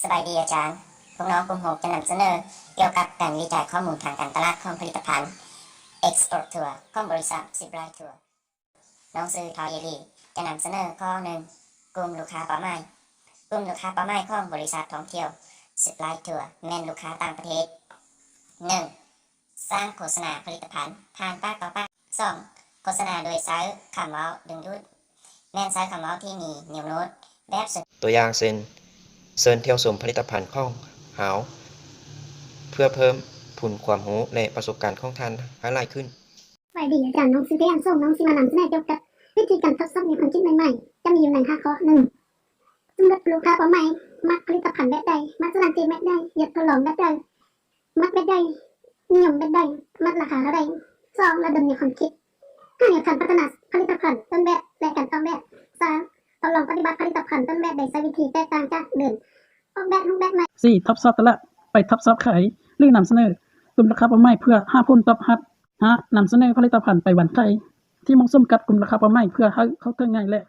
ສະບາຍດີອາຈານ, ພວກນ້ອງກຸ່ມຫົກຈະນຳສະເໜີກ່ຽວກັບການວິໄຈຂໍ້ມູນທາງການຕະຫຼາດຂອງຜະລິດຕະພັນ Export Tour ຂອງບໍລິສັດ Zipline Tour. ນ້ອງຊື່ ທອຍ ເອລີ ຈະນຳສະເໜີຂໍ້ໜຶ່ງ ກຸ່ມລູກຄ້າເປົ້າໝາຍ. ກຸ່ມລູກຄ້າເປົ້າໝາຍຂອງບໍລິສັດທ່ອງທ່ຽວ Zipline Tour ແມ່ນລູກຄ້າຕ່າງປະເທດ. ໜຶ່ງ ສ້າງໂຄສະນາຜະລິດຕະພັນຜ່ານປາກຕໍ່ປາກ. ສອງ ໂຄສະນາໂດຍໃຊ້ຄຳເວົ້າດຶງດູດ, ແມ່ນໃຊ້ຄຳເວົ້າທີ່ມີນິວໂນ້ດແບບ ຕົວຢ່າງເຊັ່ນ ເຊີນທ່ຽວຊົມຜະລິດຕະພັນຂອງເຮົາ ເພື່ອເພີ່ມພູນຄວາມຮູ້ ແລະ ປະສົບການຂອງທ່ານໃຫ້ຫຼາຍຂຶ້ນ. ສະບາຍດີອາຈານ, ນ້ອງຊື່ ເພຍ ອັນສົງ, ນ້ອງຊິມານຳສະເໜີກ່ຽວກັບວິທີການທົດສອບແນວຄວາມຄິດໃໝ່ໆ ຈະມີຢູ່ໃນຫ້າຂໍ້. ໜຶ່ງ ສຳຫຼວດລູກຄ້າເປົ້າໝາຍ ມັກຜະລິດຕະພັນແບບໃດ, ມັກສານອາຫານເຈນແບບໃດ, ຢາກທົດລອງແບບໃດ, ມັກແບບໃດ, ນິຍົມແບບໃດ, ມັກລາຄາເທົ່າໃດ. ສອງ ລະດົມແນວຄວາມຄິດ, ຫາແນວທາງພັດທະນາຜະລິດຕະພັນຕົ້ນແບບ ແລະ ການອອກແບບ. ສາມ ທົດລອງປະຕິບັດຜະລິດຕະພັນຕົ້ນແບບໃດໃຊ້ວິທີແຕກຕ່າງຈາກເດີມ, ອອກແບບຮູບແບບໃໝ່. ສີ່ ທົດສອບຕະຫຼາດ, ໄປທົດສອບຂາຍ ຫຼື ນຳສະເໜີກຸ່ມລູກຄ້າເປົ້າໝາຍເພື່ອຫາຜົນຕອບຮັບ. ຫ້າ ນຳສະເໜີຜະລິດຕະພັນໄປວັນຂາຍທີ່ເໝາະສົມກັບກຸ່ມລູກຄ້າເປົ້າໝາຍ ເພື່ອໃຫ້ເຂົ້າເຖິງງ່າຍ ແລະ